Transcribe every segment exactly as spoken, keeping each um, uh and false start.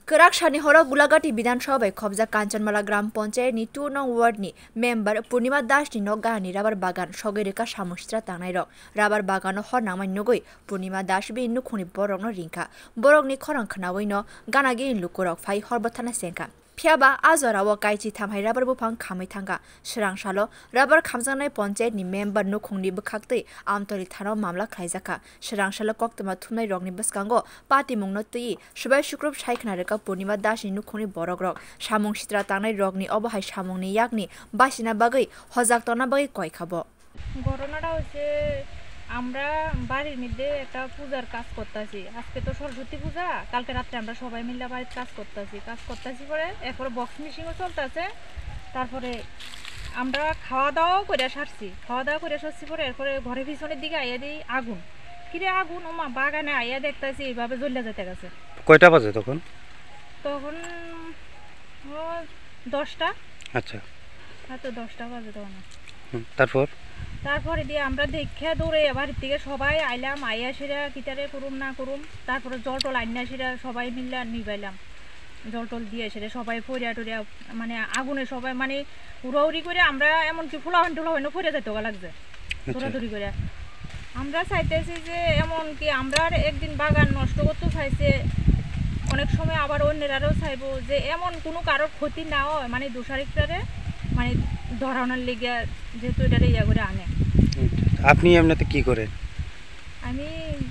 Kwraksani horo Gulagati Bidhan Sabha bai khobjak Kanchanmala Gram Panchayat ni two nong ward ni member Purnima Das ni nok gahani rubber bagan sogwi rwkha samung sitra tangnai rok. Rubber bagano hor nangmani nugwi Purnima Das bini nukhungni borokno ringkha. Borokni khorang khnaui no gana gini lukurok phai hor bwthana chengkha. Phiyaba a jorao kaichi tham hai rubber buphang khamwi thangkha. Swrang salo rubber khamjaknai panchayat ni member nukhungni bwkhaktwi Amtoli thana o mamla khlaijakha. Swrang salo koktwma thumnai rokni bwskango patimungno twiwi swbai sukrup sai khna rwkha Purnima Das ni nukhungni borok rok. Samung sitra tangnai rokni obo hai samungni yakni basina bagwi hojak tongna bagwi koi kha bo. ঘটনাটা হচ্ছে, আমরা বাড়ির মধ্যে একটা পূজার কাজ করতেছি। আজকে তো সরস্বতী পূজা, কালকে রাত্রে আমরা সবাই মিলে বাড়ির কাজ করতেছি। কাজ করতেছি পরে এরপরে বক্স মিশিংও চলতেছে। তারপরে আমরা খাওয়া দাওয়াও করে সারছি। খাওয়া দাওয়া করে সারছি পরে এরপরে ঘরের পিছনের দিকে আইয়া দিই আগুন। কিরে আগুন, ওমা, বাগানে আইয়া দেখতেছি এইভাবে জ্বলে যেতে গেছে। কয়টা বাজে তখন? তখন ও দশটা। আচ্ছা। হয়তো দশটা বাজে তখন। হুম, তারপর? তারপরে দিয়ে আমরা দেখে দৌড়ে বাড়ির থেকে সবাই আইলাম, আইয়া সেরা কিতারে করুম না করুম, তারপরে জল টল আইনা সেরা সবাই মিলে নিবাইলাম। জল টল দিয়ে সেটা সবাই পড়িয়া টরিয়া, মানে, আগুনে সবাই, মানে, উড়াউড়ি করে আমরা এমনকি ফুলাহান টুলাহানও পড়ে যাইতে লাগছে। আচ্ছা। দৌড়াদৌড়ি করে। আমরা চাইতেছি যে এমনকি আমরা আর একদিন বাগান নষ্ট করতে চাইছে, অনেক সময় আবার অন্যেরাও চাইবো যে এমন কোনো কারোর ক্ষতি না হয়, মানে, দোষারোপটারে, মানে, ধরানোর লেগে যেহেতু এটারে ইয়া করে আনে। আচ্ছা। আপনি এমনিতে কি করেন? আমি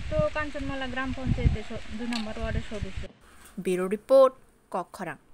তো কাঞ্চনমালা গ্রাম পঞ্চায়েতের স-, দুই নম্বর ওয়ার্ডের সদস্য। Bureau report, Kokkhorang.